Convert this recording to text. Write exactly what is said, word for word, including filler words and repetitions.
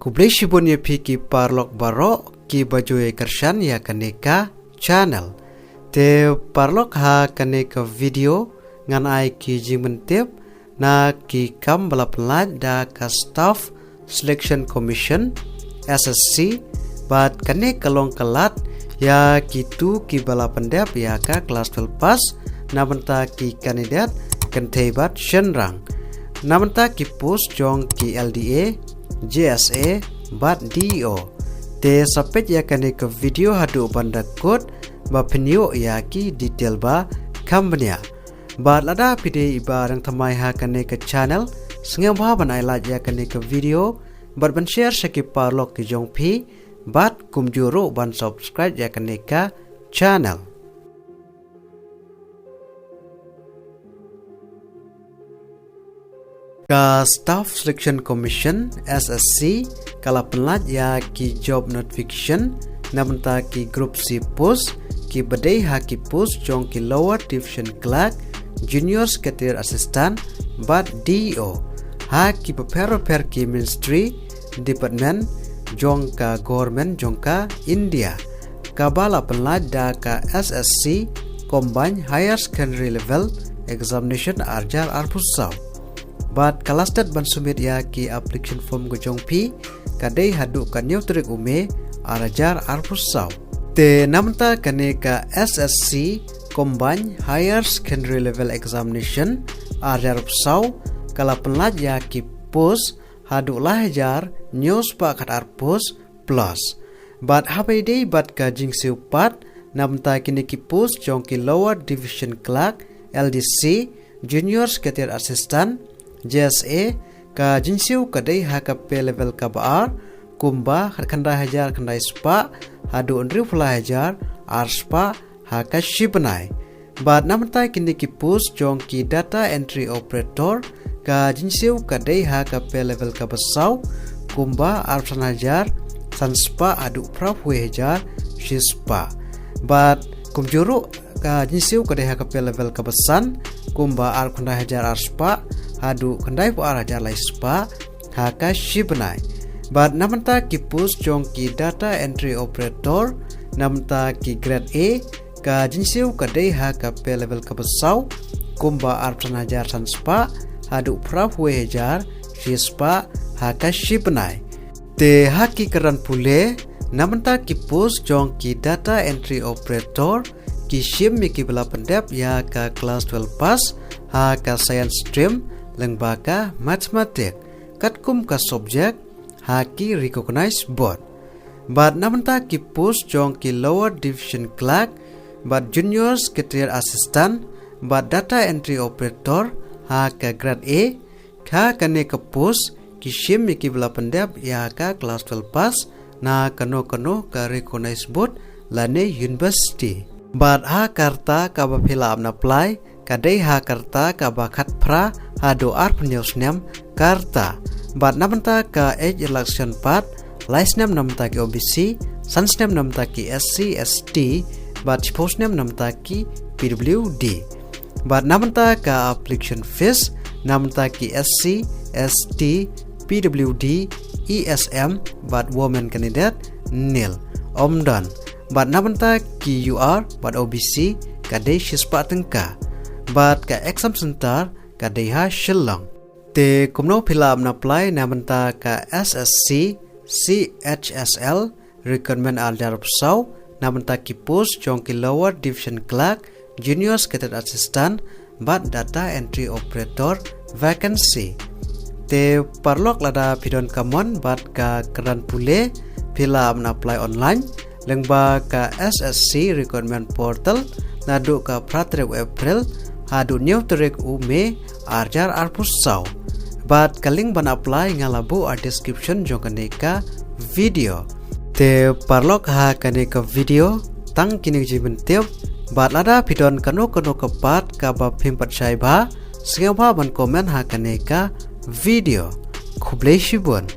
Khublei shibun ïa phi ki paralok baroh kiba ju ïa kyrshan ïa kane ka channel. Te paralok, ha kane ka video ngan ai ki jingmyntip na ki kam ba la pynlait da ka Staff Selection Commission, S S C, bad kane ka long ka lad ïa kitu kiba la pyndep ïa ka class twelve pass, na bynta ki candidate kynthei bad shynrang, na bynta ki post jong ki L D A, J S A bad D E O. Te sa peit ïa kane ka video haduh ban da kut ba phin ïoh ïa ki detail ba kham bniah. Bad lada phi dei iba dang thymmai ha kane ka channel, sngewbha ban ai like ïa kane ka video bad ban share sha ki paralok ki jong phi, bad kumjuh ruh ban subscribe ïa kane ka channel. Ka Staff Selection Commission, S S C, ka la pynlait ïa ki job notification na bynta ki Group C post, kiba dei ha ki post jong ki Lower Division Clerk, Junior Secretariat Assistant bad D E O, ha kiba pher bapher ki ministry, department jong ka government jong ka India, kaba la pynlait da ka S S C Combined Higher Secondary Level Examination ar hajar arphew saw. Bad ka last date ban submit ïa ki application form ka jong phi ka dei haduh ka hynñiew tarik u May ar hajar arphew saw. Te na bynta kane ka S S C Combined Higher Secondary Level Examination ar hajar arphew saw, ka la pynlait ïa ki post haduh lai hajar hynñiew spah khatar post plus. Bad haba ïadei bad ka jingsiew pat na bynta kine ki post jong ki Lower Division Clerk, L D C, Junior Secretariat Assistant, J S A, ka jingsiew ka dei ha ka pay level kaba ar, kumba khatkhyndai hajar khyndai spah haduh hynriewphew lai hajar ar spah ha ka shi bnai. Bad na bynta kine ki post jong ki Data Entry Operator, ka jingsiew ka dei ha ka pay level kaba saw, kumba arphew san hajar san spah haduh phraphew hajar shi spah. Bad kumjuh ruh ka jingsiew ka dei ha ka pay level kaba san, kumba arphew khyndai hajar ar spah haduh khyndaiphew ar hajar lai spah ha ka shi bnai. Bad na bynta ki post jong ki Data Entry Operator na bynta ki Grade A, ka jingsiew ka dei ha ka pay level kaba saw, kumba arphew san hajar san spah haduh phraphew hajar shi spah ha ka shi bnai. Te ha ki kyrdan pule, na bynta ki post jong ki Data Entry Operator, ki shim ïa kiba la pyndep ïa ka class twelve pass ha ka Science Stream lyngba ka Mathematics katkum ka subject ha ki recognized board. Bad na bynta ki post jong ki Lower Division Clerk bad Junior Secretariat Assistant bad Data Entry Operator ha ka Grade A, ha kane ka post ki shim ïa kiba la pyndep ïa ka class twelve pass na kano kano ka recognized board lane university. Bad ha ka rta kaba phi lah ban apply ka dei ha ka rta kaba khatphra haduh arphew hynñiew snem ka rta. Bad na bynta ka age relaxation pat, lai snem na bynta ki O B C, san snem na bynta ki S C, S T, bad shiphew snem na bynta ki P W D. Bad na bynta ka application fees, na bynta ki S C, S T, P W D, E S M bad women candidate, nil, ym don. Bad na bynta ki U R bad O B C ka dei shispah tyngka. Bad ka exam center ka dei ha Shillong. Te kumno phi lah ban apply na bynta ka S S C C H S L recruitment ar hajar arphew saw, na bynta ki post jong ki Lower Division Clerk, Junior Secretariat Assistant bad Data Entry Operator vacancy. Te paralok, lada phi don ka mon bad ka kyrdan pule, phi lah ban apply online lyngba ka S S C recruitment portal naduh ka phra tarik u April haduh hynñiew tarik u May ar hajar arphew saw. Bad ka link ban apply nga la buh ha description jong kane ka video. Te paralok, ha kane ka video tang kine ki jingpyntip, bad lada phi don kano kano ka pat kaba phim pat shai bha, sngewbha ban comment ha kane ka video. Khublei shibun.